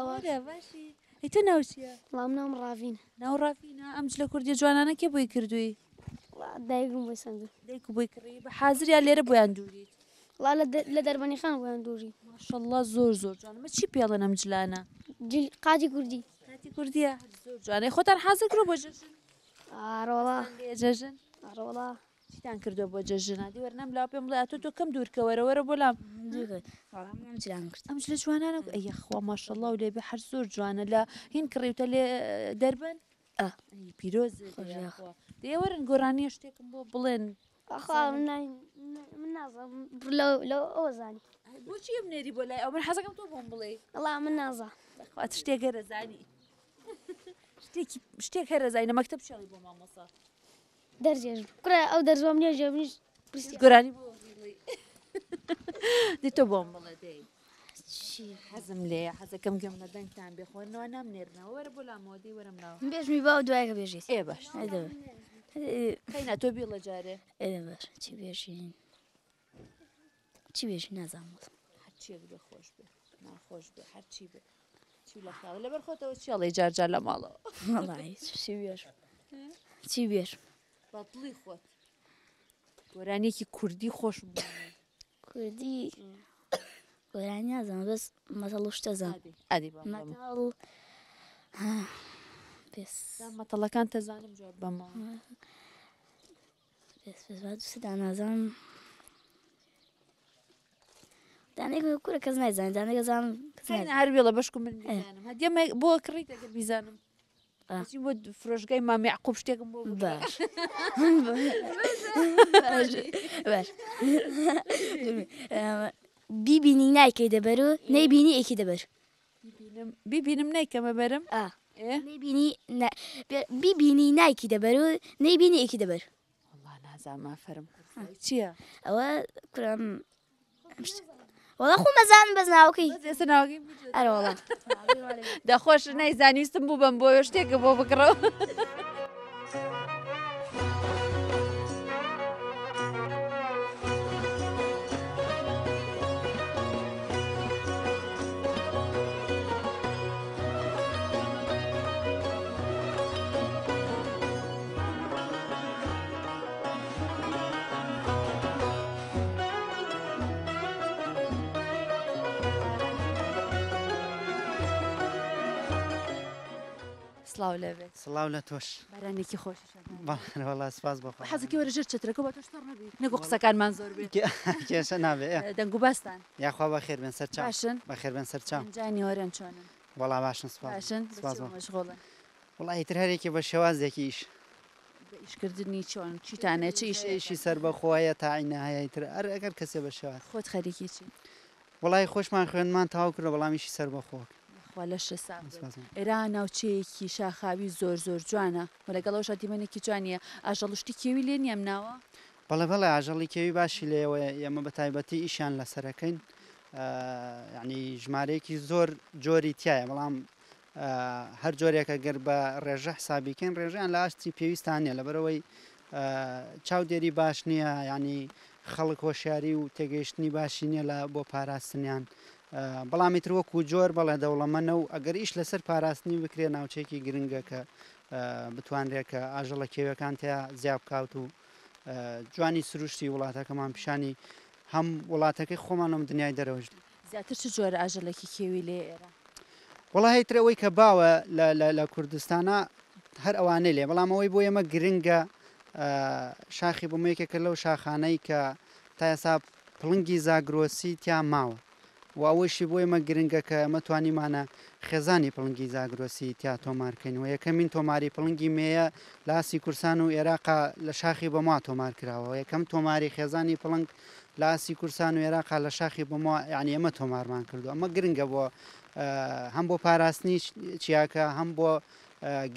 وەرە باشی ئەی تۆ ناو چییە؟ وەڵام ناوم ڕاڤینە ناو ڕاڤینە ئەم جلە کوردیە جوانانە کێ بۆی کردووی؟ وەڵا دایکم بۆی سەندووم دایک بۆی کڕی بە حازر یا لێرە بۆیان دووریت؟ وەڵا لە دەربەنیخان بۆیان دووری ماشەڵڵا زۆر زۆر جوانە مە چی پێڵێن ئەم جلانە؟ جل قاتی کوردی قاتی کوردیە زۆر جوانە خۆتان حازر کردووە بۆ جەژن؟ ئارەوەڵا لێ جەژن؟ ئارەوەڵا چیتان کردووە بۆ جەژن؟ ئادی وەرە نەم لاو پێم بڵێ ئەتۆ تۆ کەم دوورکە وەرە وەرە بۆ لام ئەم جلانە کرد ئەم جلە جوانانە ئەی یاخوا ماشەڵڵا و لێ بێ هەر زۆر جوانە لە هین کڕیوتە لێ دەربەن ئا ئەی پیرۆز خۆش یاخوا. دێ وەرن گۆرانیە شتێکم بۆ بڵێن ئاخوا من من نازانم لەو لەو ئەوە زانی بۆچی ئەم نێری بۆ لای ئەو من حەزەکەم تۆ بۆم بڵێی وەڵا من نازانم بەخوا شتێک هەرە زانی شتێکی شتێک هەرە زانی لە مەکتەب چێڵی بۆ مامۆسا دەرزێژ کوڕە ئەو دەرزوەم نییە ژێ منیش پرسیار گۆرانی بۆ بڵێی دێ تۆ بۆم بڵێ دەی چی حەزم لێیە حەزەکەم گوێم لە دەنگتان بێ خۆرنەوە نامنێرنەوە وەرە بۆ لامەوە دەی وەرم لاوە من بێژمی باو دوایەکە بێژیت ئێ باش ئەدە قەینا تۆ بیڵێ جارێ ئێ باش چی بێژین چی بێژین نازانم وەڵا هەرچیەک بێ خۆش بێ ناخۆش بێ هەرچی بێ چی لە خیاڵ لەبەر خۆتەوە چی ئەڵێی جار جار لە ماڵەوە وەڵای چی بێژم چی بێژم بە دڵی خۆت گۆرانیەکی کوردی خۆشم بۆ بڵێ. کوردی گۆرانی نازانم بەس مەتەڵ و شتە زانم ئادی ئادی بام بەم. مەتەڵ ها، بێس مەتەڵەکان تەزانم جواب بەمەوە بێس بێس با دوو سێ نازانم دانێک کورە کەس نایزانێت دانێک زانم کەس قەینا نایزانێت. هەر وێڵە بەشکم من بیزانم هەدیە بۆ کڕیت ئەگەر بیزانم ئا. بچین بۆ فرۆشگای مام یەعقوب شتێکم بۆ بکڕە. باش باش باش بیبینی نایکەی دەبەر و نەیبینی ئێکی دەبەر بیبینم بیبینم نایکەمە بەرم ئا ئێ نەیبینی نا- بیبینی نایکی دەبەر و نەیبینی ئێکی دەبەر وەڵا نازانم ئافەرم قورسایی چییە؟ ئەوە کورم وەڵا خۆم ئەزانم بەس ناوەکەی بەس ئێستا ناوەکەی بچێت. ئەرە وەڵا دە خۆش نەیزانی ویستم بوو بەم بۆ شتێکە بۆ بکڕم. سڵاو لێبێت. سڵاو لە تۆش. بارانێکی خۆشیش بەڵێ وەڵا سپاس بۆ خوا. حەزەکەی وەرە ژێر چەترەکە با تۆش تەڕ نەبی نەگو قسەکانمان زۆر بێ. کێشە نابێ. دەنگ و باستان. یاخوا بەخێر بێن سەر چاو. باشن؟ بەخێر بێن سەر چاو. گەنجانی هۆرێن چۆنن؟ وەڵا باشن سپاس. باشن؟ سپاس بە چیەوە مەشغوڵن؟ وەڵا ئیتر هەرێکی بە شێوازێکی ئیش. بە ئیشکردنی چۆن؟ چیتان هەیە؟ چ ئیشێک؟ ئیشی سەربەخۆ هەیە تاعینە هەیە ئیتر هەر ئەگەر کەسێ بە شێواز. خۆت خەریکی چی؟ وەڵایی خۆشمان خوێندمان تەواو کردوە بەڵام ئیشی سەربەخۆ. یاخوا لەشت ساغ بێت. ئێرە ناوچەیەکی شاخاوی زۆر زۆر جوانە و لەگەڵ ئەوەشا دیمەنێکی جوانیە. ئاژەڵ و شتی کێوی لێ نیە ئەم ناوە؟ بەڵێ بەڵێ ئاژەڵی کێوی باشی لێیە و ئێمە بە تایبەتی ئیشیان لەسەر ئەکەین یانی ژمارەیەکی زۆر جۆری تایە بەڵام هەر جۆرێکە گەر بە ڕێژە حسابی کەین ڕێژەیان لە ئاستی پێویستان نیە لەبەرەوەی چاودێری باش نییە ینی خەڵک هۆشیاری و تێگەیشتنی باشی نییە لە بۆ پاراستنیان بەڵام ئیتر وەکو جۆر بەڵێ دەوڵەمەنە و ئەگەر ئیش لەسەر پاراستنی بکرێ ناوچەیەکی گرنگە کە بتوانرێت کە ئاژەڵە کێوەکان تیا زیا بکات و جوانی سروشتی وڵاتەکەمان پیشانی هەم وڵاتەکەی خۆمان و دنیای دەرەوەش. زیاتر چ جۆرە ئاژەڵێکی کێوی لێیە ئێرە؟ وەڵا ئیتر ئەوەی کە باوە لە کوردستانا هەر ئەوانەی لێ بەڵام ئەوەی بۆ ئێمە گرنگە شاخی بۆمە یەکێکە لەو شاخانەی کە تا ئێستا پڵنگی زاگرۆسی تیا ماوە و ئەوەیشی بۆ ئێمە گرنگە کە ئێمە توانیمانە خێزانی پڵنگی زاگرۆسی تیا تۆمار کەین و یەکەمین تۆماری پڵنگی مێیە لە ئاستی کورسان و ئێراقا لە شاخی بۆما تۆمار کراوە یەکەم تۆماری خێزانی پڵنگ لە ئاستی کورسان و ئێراقا لە شاخی بۆما یعنی ئێمە تۆمارمان کردو ئەمە گرنگە بۆ هەم بۆ پاراستنی چیاکە هەم بۆ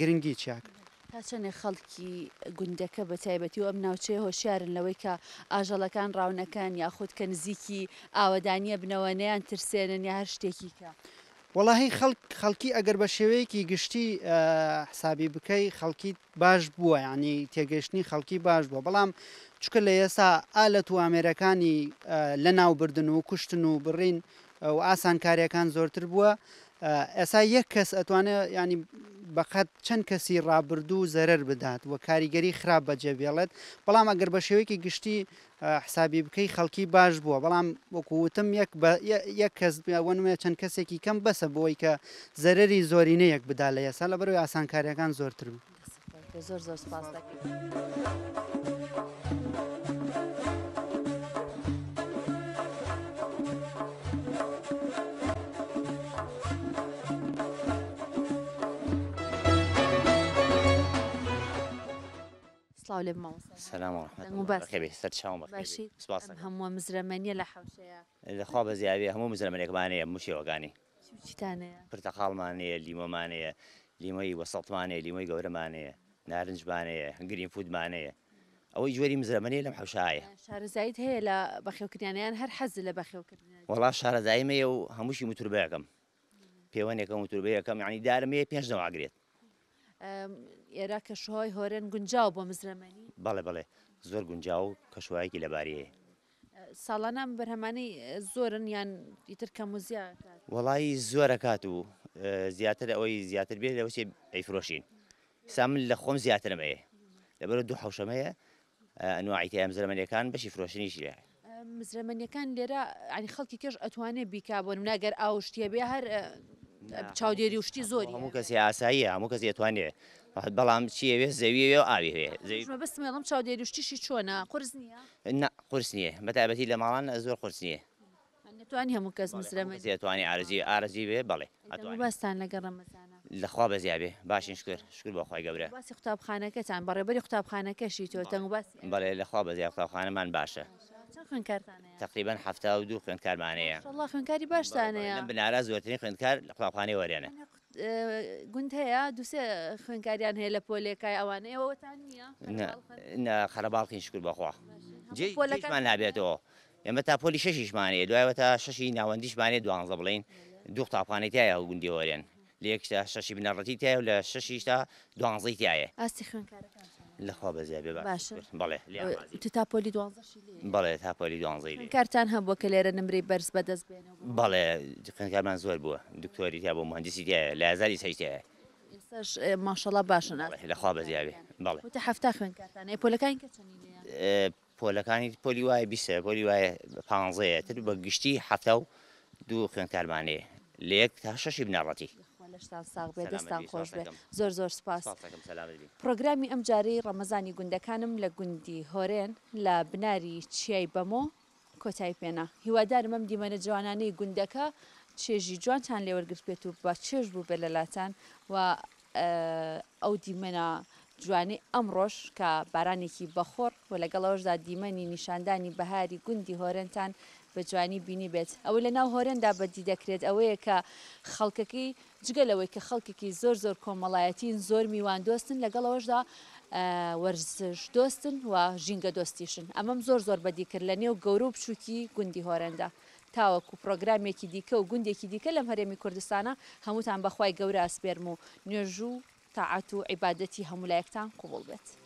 گرنگی چیاکە. تا چەندێک خەڵکی گوندەکە بە تایبەتی و ئەم ناوچەیە هۆشیارن لەوەی کە ئاژەڵەکان ڕاونەکەن یاخود کە نزیکی ئاوەدانییە بنەوە نەیان ترسێنن یا هەر شتێکی کە؟ وەڵاهی خەڵک خەڵکی ئەگەر بە شێوەیەکی گشتی حسابی بکەی خەڵکی باش بووە یانی تێگەیشتنی خەڵکی باش بووە بەڵام چونکە لە ئێستا ئالەت و ئامێرەکانی لەناوبردن و کوشتن و بڕین و ئاسانکاریەکان زۆرتر بووە ئێسا یەک کەس ئەتوانێت ینی بەقەت چەند کەسی ڕابردوو زەرەر بدات و کاریگەری خراپ بەجێ بێڵێت بەڵام ئەگەر بە شێوەیەکی گشتی حسابی بکەی خەڵکی باش بووە بەڵام وەکو وتم یەک بە یەک کەس وەنمە چەند کەسێکی کەم بەسە بۆی کە زەرەری زۆرینەیەک بدا لە ئێستا لەبەرەوەی ئاسانکاریەکان زۆرتر بوو. زۆر زۆر سپاس دەکەین. سڵاو لێ مامۆستا. سلام و رحمت دەنگ و باس. بەخێر بێی سەر چاوم بەخێر بێی. باشی سپاس ئەم هەمووە مزرەمەنیە لە حەوشەیە. لەخوا بەزیابێ هەموو مزرەمەنێکمان هەیە هەموو شێوەکانی. چی و چیتان هەیە؟ پرتەقاڵمان هەیە لیمۆمان هەیە لیمۆی وەسەتمان هەیە لیمۆی گەورەمان هەیە نارنجمان هەیە گرین فودمان هەیە ئەوەی جۆری مزرەمەنیە لەم حەوشە هەیە. شارەزاییت هەیە لە بەخێوکردنیان یان هەر حەزت لە بەخێوکردنیانە؟ وەڵا شارەزاییم هەیە و هەمووشی موتوربەیەکەم پێوەنێکەم موتوربەیەکەم یانی دارم هەیە پێنج نەوع ئەگرێت. ئێرە کەشوهەوای هۆرێن گونجاوە بۆ مزرەمەنی؟ بەڵێ بەڵێ زۆر گونجاوە و کەشوهەوایەکی لەباری هەیە. ساڵانە ئەم بەرهەمانەی زۆرن یان ئیتر کەم و زیاد ئەکات؟ وەڵایی زۆر ئەکات و زیاتر ئەوەی زیاتر بێت لەوە چێ ئەیفرۆشین. ئێستا من لە خۆم زیاترم ئەیە لەبەرئەوە دوو حەوشەم هەیە ئەنواعی تیایە مزرەمەنیەکان بەشی فرۆشتنیشی لێ. مزرەمەنیەکان لێرە یانی خەڵکی کێش ئەتوانێ بیکا بۆ نمونە گەر ئاو شتی هەبێ هەر چاودێری و شتی زۆری هەموو کەسی ئاساییە هەموو کەسی ئەتوانێ بەڵام چی ئەوێ زەوی ئەوێ و ئاوی هەیە زەوی مەبەستم ئەڵێم چاودێری و شتیشی چۆنە قورس نییە؟ نا قورس نییە بە تایبەتی لە ماڵان زۆر قورس نییە. ئەتوانی هەموو کەس مزرەمەنی ئەتوانی ئارەزوی ئارەزوی بێ بەڵێ ئەتوانی. باستان لەگەڵ ڕەمەزانە. لەخوا بەزیا بێ باشین شکر شکر بۆ خوای گەورە. باسی قوتابخانەکەتان بەڕێوبەری قوتابخانەکەشی تۆ دەنگ و باسی. بەڵێ لەخوا بەزیا قوتابخانەمان باشە. چەند خوێندکارتان هەیە؟ تەقریبەن 72 خوێندکارمان هەیە. ماشاءاللە خوێندکاری باشتان هەیە. لەم بنارە زۆرترین خوێندکار لە قوتابخانەی وەرێنە. گوند هەیە دوسێ خوێندکاریان هەیە لە پۆلێکای ئەوانە ئێوە وەتان نییە؟ نا قەرەباڵخین شکر بەخوا. جێیمان نابێتەوە. ئێمە تا پۆلی شەشیشمان هەیە دوایەوە تا شەشی ناوەندیشمان هەیە دوانزە بڵێین دوو قوتابخانەی تایە گوندی هۆرێن لە یەکشتا شەشی بنەڕەتی تایە و لە شەشیشتا دوانزەی تایە. ئاستی خوێندکارەکان چۆنە؟ لەخوا بەزیا بێ باشە بەڵێ لێیان ڕازی. وتت تا پۆلی دوانزەشی لێیە؟ بەڵێ تا پۆلی دوانزەی لێیە. خوێندکارتان هەبووە کە لێرە نمرەی بەرز بەدەست بێنێ و بڕوا؟ بەڵێ خوێندکارمان زۆر بووە دکتۆری تیا بووە موهەندیسی تیایە لە هەزاری سەی تیایە. ئێستاش ماشەڵا باشن ئاستی بەڵێ لەخوا بەزیا بێ بەڵێ. وتت 70 خوێندکارتان هەیە پۆلەکانی کە چەندی لێیە؟ پۆلەکانی پۆلی وایە بیستە پۆلی وایە پانزەیە تر بە گشتی 72 خوێندکارمان هەیە لە یەک تا شەشی بنەڕەتی. لەشتان ساغ بێ سەلامەت دەستان بی خۆش سپاس بێ ئەکەم. زۆر زۆر سپاس. سپاس ئەکەم سەلامەت بی. پڕۆگرامی ئەمجارەی ڕەمەزانی گوندەکانم لە گوندی هۆرێن لە بناری چیای بەمۆ کۆتایی پێنا. هیوادارم ئەم دیمەنە جوانانەی گوندەکە چێژی جوانتان لێ وەرگرتبێت و بە چێژ بووبێت لەلاتان و ئەو دیمەنە جوانەی ئەمڕۆش کە بارانێکی بەخوڕ و لەگەڵ ئەوەشدا دیمەنی نیشاندانی بەهاری گوندی هۆرێنتان بە جوانی بینیبێت. ئەوەی لە ناو هۆرێندا بەدی دەکرێت ئەوەیە کە خەڵکەکەی جگە لەوەی کە خەڵکێکی زۆر زۆر کۆمەڵایەتین، زۆر میواندۆستن، لەگەڵ ئەوەشدا وەرزش دۆستن و ژینگە دۆستیشن. ئەمەم زۆر زۆر بەدی کرد لە نێو گەورە و بچووکی گوندی هۆرێندا. تاوەکو پڕۆگرامێکی دیکە و گوندێکی دیکە لەم هەرێمی کوردستانە هەمووتان بە خوای گەورە ئەسپێرم و نوێژ و تاعەت و عیبادەتی هەموو لایەکتان قبوڵ بێت.